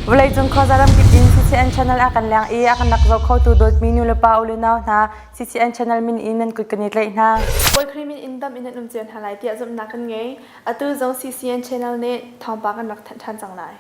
Vawleicung khuaza ramkip in CCN channel a kan leng i a kan rak zoh khotu dawtmi nu le pa u le nau hna CCN channel min in nan kut kan i tlaih hna. Bawi Khrih min in dam in nan um cio hna lai tiah zumhnak kan ngei. Atu zong CCN channel nih thawngpang kan rak thanh ṭhan cang lai.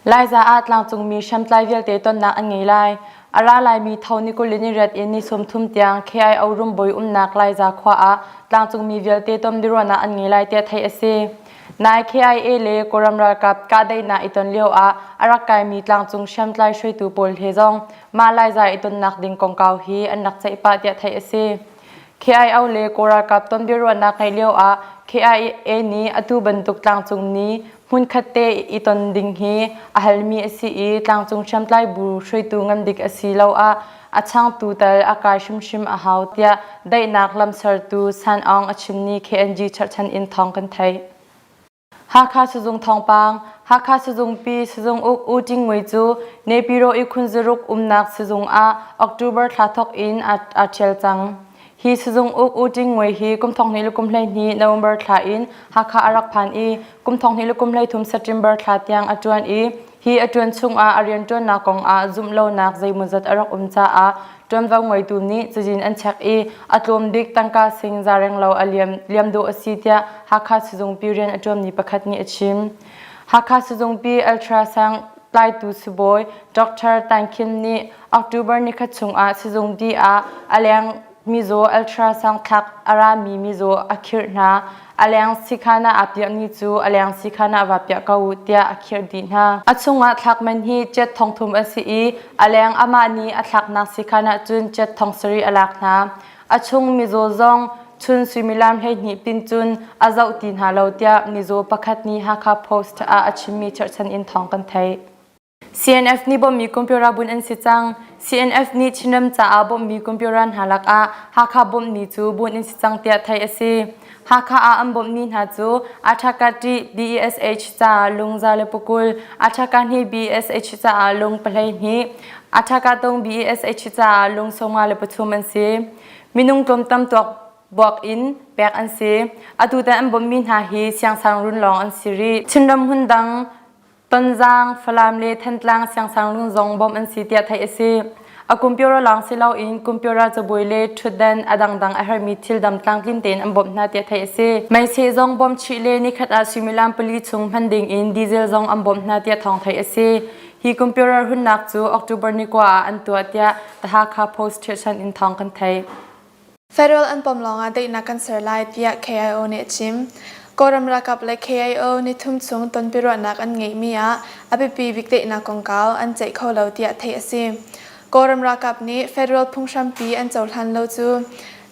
Laiza ah tlangcungmi hriamtlai vialte tonnak an ngei lai. A ra laimi tho ni 20 ni riat in ni 30 tiang KIO rumbawi umnak Laiza khua ah tlangcungmi vialte ton biaruahnak an ngei lai tiah theih a si. Nai KIA le Kawlram ralkap kahdaihnak i ton lio ah a rak kaimi tlangcung hriamtlai hruaitu pawl he zong mah Laiza i tonnak ding kongkau hi an rak ceih pah tiah theih a si. KIO le Kawl ralkap ton biaruahnak ngeih lio ah KIA nih atu bantuk tlangcung ni hmunkhat te i ton ding hi a halmi a si i tlangcung hriamtlai bu hruaitu ngan bik a si lo ah a changtu tal a kai hrimhrim a hau tiah daihnak lamsertu San Aung a chimni KNG cherhchan in thawng kan theih. Hakha sizung thawngpang Hakha sizungpi sizung uk U Ting Ngui cu Nepiro i khunziruk umnak sizung ah October thla thawk in aa ṭhial cang. Hi sizung uk U Ting Ngui hi kum 2012 November thla in Hakha a rak phan i kum 2023 September thla tiang a ṭuan i hi a ṭuan chungah a rianṭuannak kong ah zumh lonak zeimawzat a rak um caah ṭuanvo ngeitu nih cazin an check i a tlawm bik tangka sing za renglo a liam, liam dawh a si tiah Hakha sizungpi rian a ṭuanmi pakhat nih a chim. Hakha sizungpi ultrasound tlaitu sibawi Dr. Tan Khin nih October nikhat chungah sizungpi ah a leng mizaw ultrasound thlak a rami mizaw a khirh hna. A leng sikhan ah aa piahmi cu a leng sikhan ah vaa piah ko u tiah a khirh dih hna. A chungah thlak man hi jet thongthum a si i a leng amah nih a thlaknak sikhan ah cun jet thong sarih a lak hna. A chung mizaw zong chun suimilam 12 pin cun a zoh ti hna lo tiah mizaw pakhat nih Hakha Post ah a chimmi cherhchan in thawng kan theih. CNF nih bawmhmi computer bunh an si cang. CNF nih Chinram caah bawmhmi computer hna lakah Hakha bawmhmi cu bunh an si cang tiah theih a si. Hakha ah an bawmhmi hna cu Athakati BESH caah lung 120, Athakahni BESH caah lung 12, Athakatung BESH caah lung 53 an si. Minung tlawmtam tuak buak in pek an si. Atutan an bawmhmi hna hi siangsangrun lawng an si rih. Chinram hmun dang Tonzang, Falam le Thantlang siangsangrun zong bawmh an si tiah theih a si. A computer lawng si loin computer cabuai le ṭhutdan a dangdang a herhmi thil dam tlangtlin tein an bawmh hna tiah theih a si. Meiseh zong bawmh chih le nikhat ah suimilam pali chung hman ding in diesel zong an bawmh hna tiah thawng theih a si. Hi computer hunnak cu October ni kua ah an tuah tiah The Hakha Post ṭhiahchan in thawng kan theih. Federal an pom lawngah daihnak kan ser lai tiah KIO nih a chim. Kawlram ralkap le KIO nithum chung tonbiaruahnak an ngeihmi ah a biapi bik daihnak kongkau an ceih kho lo tiah theih a si. Kawlram ralkap nih federal phunghrampi an cohlan lo cu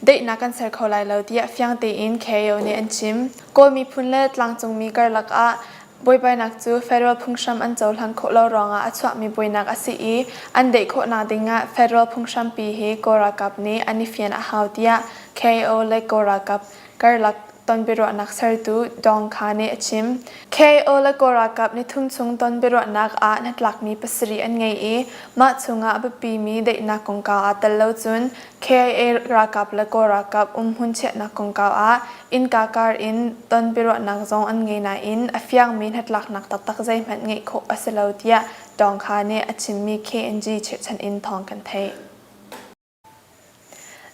daihnak kan ser kho lai lo tiah fiang tein KIO nih an chim. Kawl miphun le tlangcungmi karlak ah Buaibainak cu federal phunghram an cohlan khawh lo ruangah a chuahmi buainak a si i an daih khawhnak dingah federal phunghrampi hi Kawl ralkap nih an i fian a hau tiah KO le Kawl ralkap karlak tonbiaruahnak sertu Dong Kha nih a chim. KO le Kawl ralkap nithum chung tonbiaruahnak ah hnatlakmi pasarih an ngei i mah chungah a biapimi daihnak kongkau aa tel lo cun KIA ralkap le Kawl ralkap umhmun chiahnak kongkau ah innka kar in ton biaruahnak zong an ngei nain a fiangmi hnatlaknak taktak zeihmanh ngeih khawh a si lo tiah Tawng Kha nih a chimmi KNG chirhchan in thawng kan theih.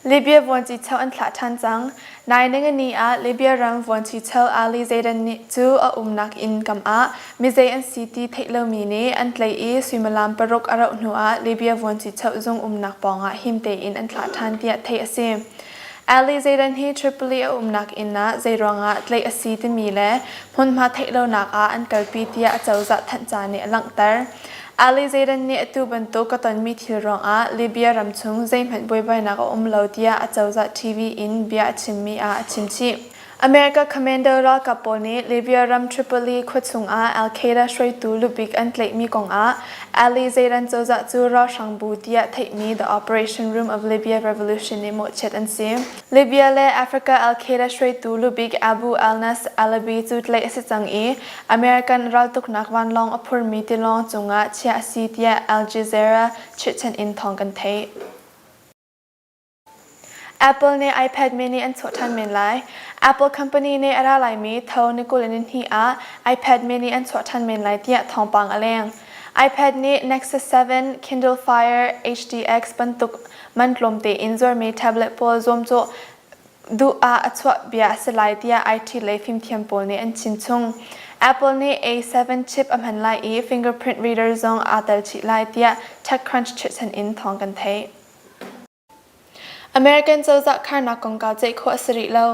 Libya vuancicho an thlah ṭhan cang. Nai ningani ah Libya ram vuancicho Ali Zaidan nih cu a umnak inn kam ah mizei an si ti theih lomi nih an tlaih i suimilam paruk a rauh hnu ah Libya vuancicho zung umnak pawngah him tein an thlah ṭhan tiah theih a si. Ali Zaidan hi Tripoli a umnak inn ah zeiruangah tlaih a si timi le hmunhma theih lonak ah an kalpi tiah acozah thanhca nih a langhter. Ali Zaidan nih atu bantuk ka tonmi thil ruangah Libya ram chung zeihmanh buaibainak a um lo tiah acozah TV in bia a chimmi ah a chim chih. America Commander ralkap pawl nih Libya ram Tripoli khuachung ah Al-Qaeda hruaitu lubik an tlaihmi kongah Ali Zeidan cozah cu ralhrang bu tiah theihmi The Operation Room of Libya Revolution nih mawhchiat an si. Libya le Africa Al-Qaeda hruaitu lubik Abu al-Nas Alabi cu tlaih a si cang i American raltuknak vanlawng a phurmi tilawng cungah chiah a si tiah Al Jazeera chirhchan in thawng kan theih. Apple nih iPad mini an chuah ṭhan men lai. Apple company nih a ra laimi tho ni 22 ah iPad mini an chuah ṭhan men lai tiah thawngpang a leng. iPad nih Nexus 7, Kindle Fire, HDX bantuk man tlawm tein zuarmi tablet pawl zuamcawh duh ah a chuah bia a si lai tiah IT lei fimthiam pawl nih an chim chung. Apple nih A7 chip a hman lai i fingerprint reader zong aa tel chih lai tiah TechCrunch chirhchan in thawng kan theih. American cozah kharnak kongkau ceih khawh a si rih lo.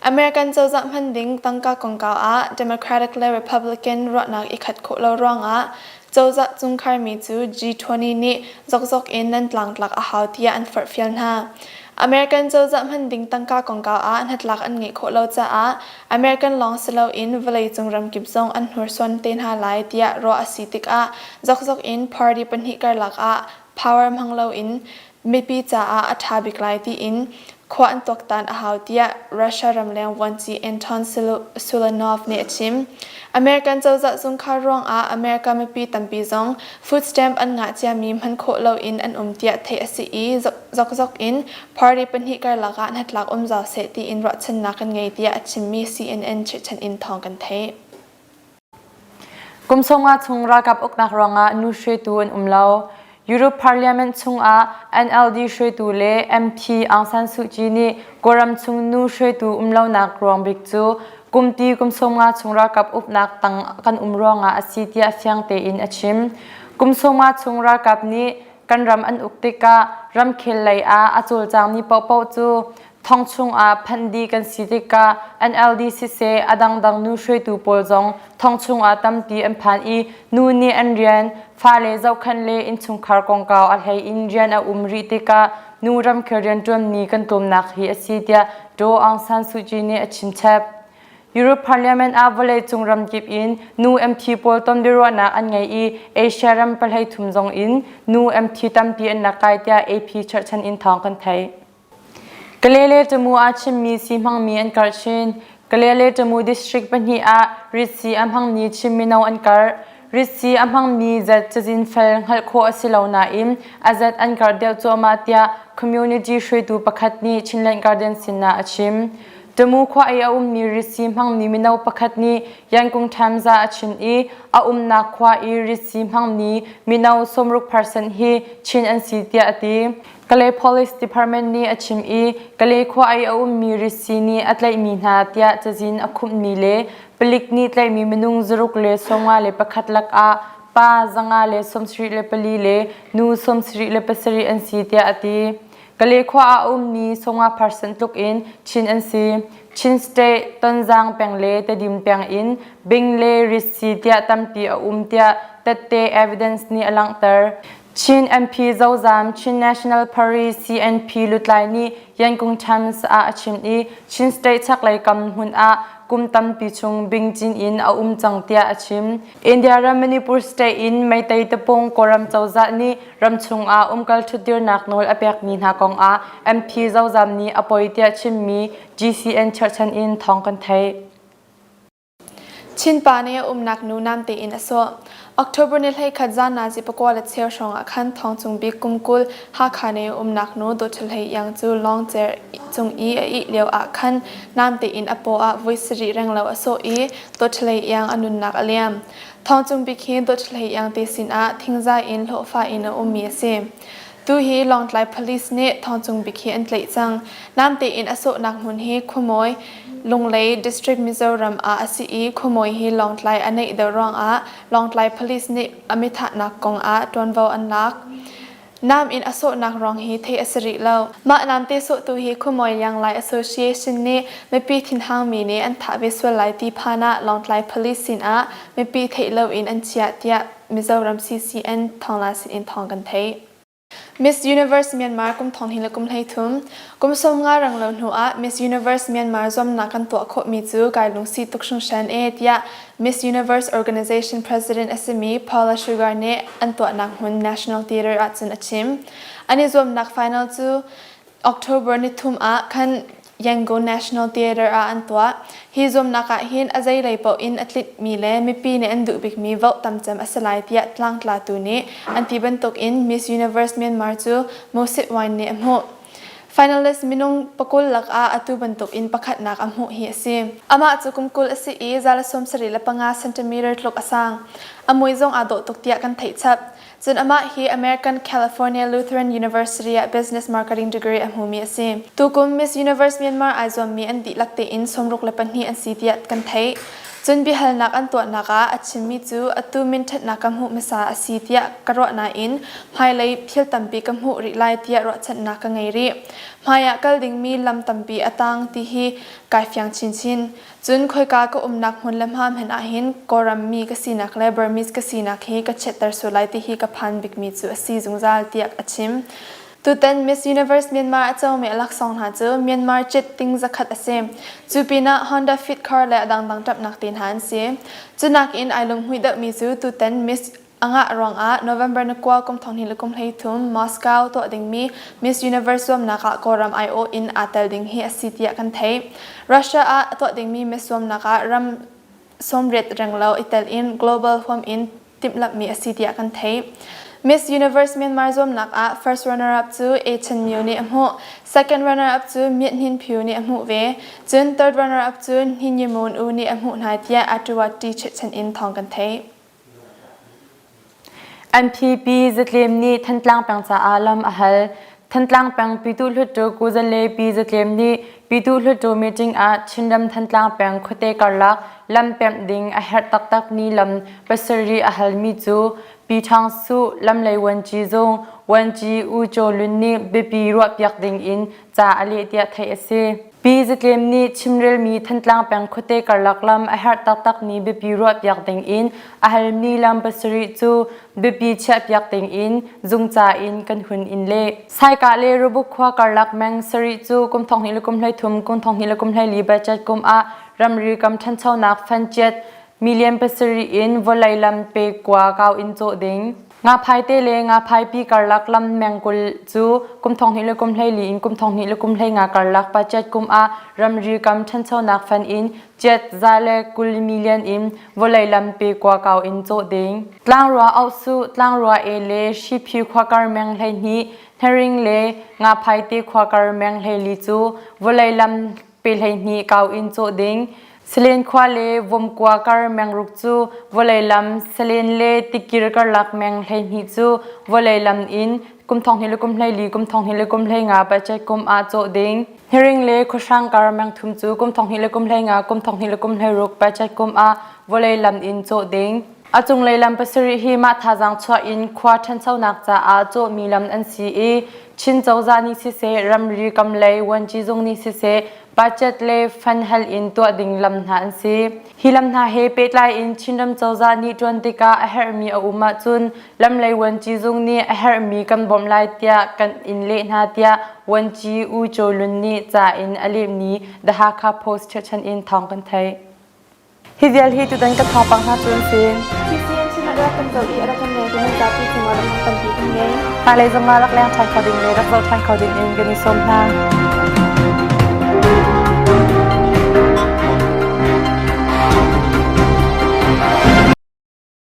American cozah hman ding tangka kongkau ah Democratic le Republican ruahnak i khat khawh lo ruangah cozah cungkharmi cu G20 nih zokzok in nan tlangtlak a hau tiah an forhfial hna. American cozah hman ding tangka kongkau ah hnatlak an ngeih khawh lo caah American lawng si loin vawleicung ramkip zong an hnursuan te hna lai tiah ruah a si tikah zokzok in party pahnih karlak ah power hmang loin mipi caah a ṭha bik lai tiin khua an tuaktan a hau tiah Russia ramleng vuanci Anton Sulanov nih a chim. American cozah zungkhar ruangah America mipi tampi zong food stamp an ngah ciami hman khawh loin an um tiah theih a si i zokzok in party pahnih karlak ah hnatlak um zau seh tiin ruahchannak kan ngei tiah a chimmi CNN chirhchan in thawng kan theih. Kum 50 chung ralkap uknak ruangah nu hruaitu an um lo. Europe Parliament chungah NLD hruaitu le MP Aung San Suu Kyi nih Kawlram chung nu hruaitu um lonak ruang bik cu kumti kum 50 chung ralkap uknak tang kan um ruangah a si tiah fiang tein a chim. Kum 50 chung ralkap nih kan ram an uk tikah ramkhel lei ah a cawlcangmi paohpaoh cu thong chungah phanh dih kan si tikah NLD siseh a dangdang nu hruaitu pawl zong thong chungah tampi an phan i nu nih an rian fale zohkhenh le innchungkhar kongkau a hlei in rian a um rih tikah nu ramkhel rianṭuanmi kan tlawmnak hi a si tiah Daw Aung San Suu Kyi nih a chimchap. Europe Parliament ah vawleicung ramkip in nu MP pawl tonbiaruahnak an ngei i Asia ram pahlei thum zong in nu MP tampi an rak kai tiah AP cherhchan in thawng kan theih. Kalele Tamu ah chimmi si hmangmi an karh chin. Kalele Tamu district pahnih ah ritsi a hmangmi Chin mino an karh. Ritsi a hmangmi zat cazin fel hngalh khawh a si lo nain a zat an karh deuh cuahmah tiah community hruaitu pakhat nih Chinland Guardian sinah a chim. Tamu khua i a ummi ritsi hmangmi mino pakhat nih Yankung Times ah a chim i a umnak khua i ritsi hmangmi mino 60% hi Chin an si tiah a ti. Kalay Police Department nih a chim i Kalay khua i a ummi ritsi nih a tlaihmi hna tiah cazin a khumhmi le palik nih tlaihmi minung 651 lakah pa 574 le nu 77 an si tiah a ti. Kalay khua ah a ummi 50% tluk in Chin an si. Chin State, Tonzang peng le Tedim peng in bing le ritsi tiah tampi a um tiah tette evidence nih a langhter. Chin MP Zozam Chin National Party CNP lutlai nih Yankung Times ah a chim i Chin State chaklei kam hmun ah kum tampi chung bingcin in a um cang tiah a chim. India ram Manipur State in Meitei tapung Kawlram cozah nih ramchung ah umkal ṭhutdirnak nawl a pekmi hna kong ah MP Zozam nih a poi tiah chimmi GCN cherhchan in thawng kan theih. Chinpa nih a umnak nu nam tein a sawh. October ni 11 zan nazi 9 le cheu hrawng ah khan thong cung bik kum 20 Hakha nih a umnak nu Dawt Hlei Iang cu lawngcer cung i a ih lio ah khan nam tein a paw ah voi sarih renglo a sawh i Dawt Hlei Iang a nunnak a liam. Thong cung bik hi Dawt Hlei Iang te sinah thingzai in hlawhfa in a ummi a si. Tu hi Lawngtlai Police nih Thawng Cung Bik hi an tlaih cang. Nam tein a sawhnak hmun hi Khuamawi, Lunglei District Mizoram ah a si i Khuamawi hi Lawngtlai a neih deuh ruangah Lawngtlai Police nih a mithahnak kong ah ṭuanvo an lak. Nam in a sawhnak ruang hi theih a si rih lo. Mah namte sawhtu hi Khuamawi Yanglai Association nih mipi thinhangmi nih an thah ve sual lai ti phan ah Lawngtlai Police sinah mipi theih loin an chiah tiah Mizoram CCN thawngla sinin thawng kan theih. Miss Universe Myanmar kum thong hnih le kum 13 kum 50 rang lo hnu ah Miss Universe Myanmar zuamnak kan tuah khawhmi cu kai lungsi tuk hringhran e tiah Miss Universe Organization President a simi Paula Sugar nih an tuahnak hmun National Theatre ahcun a chim. An i zuamnak final cu October nithum ah khan Yangon National Theatre ah an tuah. Hi zuamnak ah hin a zeilei paoh in a tlitmi le mipi nih an duh bikmi vote tamcem a si lai tiah tlangtlatu nih an ti bantuk in Miss Universe Myanmar cu Mosit Wine nih a hmuh. Finalist minung pakul lakah atu bantuk in pakhatnak a hmuh hi a si. Amah cu kum 20 a si i 175 centimeter tluk a sang. A mui zong aa dawh tuk tiah kan theih chap. Cun amah hi American California Lutheran University ah Business Marketing degree a hmumi a si. Tukum Miss Universe Myanmar ai zuammi an dihlak tein 62 an si tiah kan theih. Cun biahalnak an tuahnak ah a chimmi cu atu minṭhatnak ka hmuh hmasa a si tiah ka ruah nain hmailei thil tampi ka hmuh rih lai tiah ruahchannak ka ngei rih. Hmaiah kal dingmi lam tampi a tang ti hi kai fiang chinchin. Cun khoika ka umnak hmun le hma hmanh ahhin Kawlram mi ka sinak le Burmese ka sinak hi ka chiatter sual lai ti hi ka phan bikmi cu a si zungzal tiah a chim. Tutan Miss Universe Myanmar a comi a laksawng hna cu Myanmar cit ting zakhat a si. Cu pinah Honda Fit car le a dangdang ṭapnak te hna an si. Cu nakin ai lunghmuih deuhmi cu tutan Miss a ngah ruangah November ni kua kum 20 le kum 33 Moscow tuah dingmi Miss Universe zuamnak ah Kawlram aiawh in aa tel ding hi a si tiah kan theih. Russia ah tuah dingmi Miss zuamnak ah ram 80 renglo i tel in global huam in timhlamhmi a si tiah kan theih. Miss Universe Myanmar zuamnak ah first runner-up cu A Chen Myo nih a hmuh, second runner-up cu Myat Hnin Phyu nih a hmuh ve, cun third runner-up cu Hnin Yi Mon U nih a hmuh hna tiah Atuwati chirhchan in thawng kan theih. MPP Zatlem nih Thantlang peng caah lam a hal. Thantlang peng Pyituh Hluttaw Kuzale Pi Zatlem nih Pyituh Hluttaw meeting ah Chinram Thantlang peng khuate karlak lam pemh ding a herh taktakmi lam pasarih a halmi cu Pi Thang Suh lamlei vuanci zung vuanci U Chaw Lun nih biapi ruahpiak ding in ca a leh tiah theih a si. Pi Zatlem nih chimrelmi Thantlang peng khuate karlak lam a herh taktakmi biapi ruahpiak ding in a halmi lam pasarih cu biapi chiahpiak ding in zungca in kan hun in leh. Saikah le Rubuk khua karlak meng sarih cu kum 20 le kum 13 kum 20 le kum 14 budget kum ah ramri kam ṭhanchonak fund chiat million pasarih in vawlei lam pe kua kau in cawh ding. Ngaphaite le ngaphaipi karlak lam mengkul cu kum 20 le kum 14 in kum 20 le kum 15 karlak budget kum ah ramri kam ṭhanchonak fund in chiat za le 20 million in vawlei lam pe kua kau in cawh ding. Tlangrua Auhsuh, Tlangrua E le Hriphi khua kar meng 12, Hnaring le Ngaphaite khua kar meng 14 cu vawlei lam pe 12 kau in cawh ding. Salen khua le Vomkua kar mengruk cu vawlei lam Salen le Tikir karlak meng 12 cu vawlei lam in kum 20 le kum 14 kum 20 le kum 15 budget kum ah cawh ding. Hniring le Khuahrang kar meng thum cu kum 20 le kum 15 kum 20 le kum 16 budget kum ah vawlei lam in cawh ding. A cunglei lam pasarih hi mah thazaang chuah in khua ṭhanchonak caah cawhmi lam an si i Chin cozah nih siseh, ramri kam lei vuanci zung nih siseh, budget le fund hal in tuah ding lam hna an si. Hi lam hna he pehtlai in Chinram cozah nih ṭuan tikah a herhmi a um ahcun lamlei vuanci zung nih a herhmi kan bawmh lai tiah kan in leh hna tiah vuanci U Chaw Lun nih ca in a lehmi The Hakha Post cherhchan in thawng kan theih. Hi vial hi tutan ka thawngpang hna cu an si. CCN sinah rak kan zoh i a rak kan ngei tu nan zapi cungah lawmhnak tampi kan ngei. Hmailei zongah rak leng ṭhan kho ding le rak zoh ṭhan kho ding in kan i sawm hna.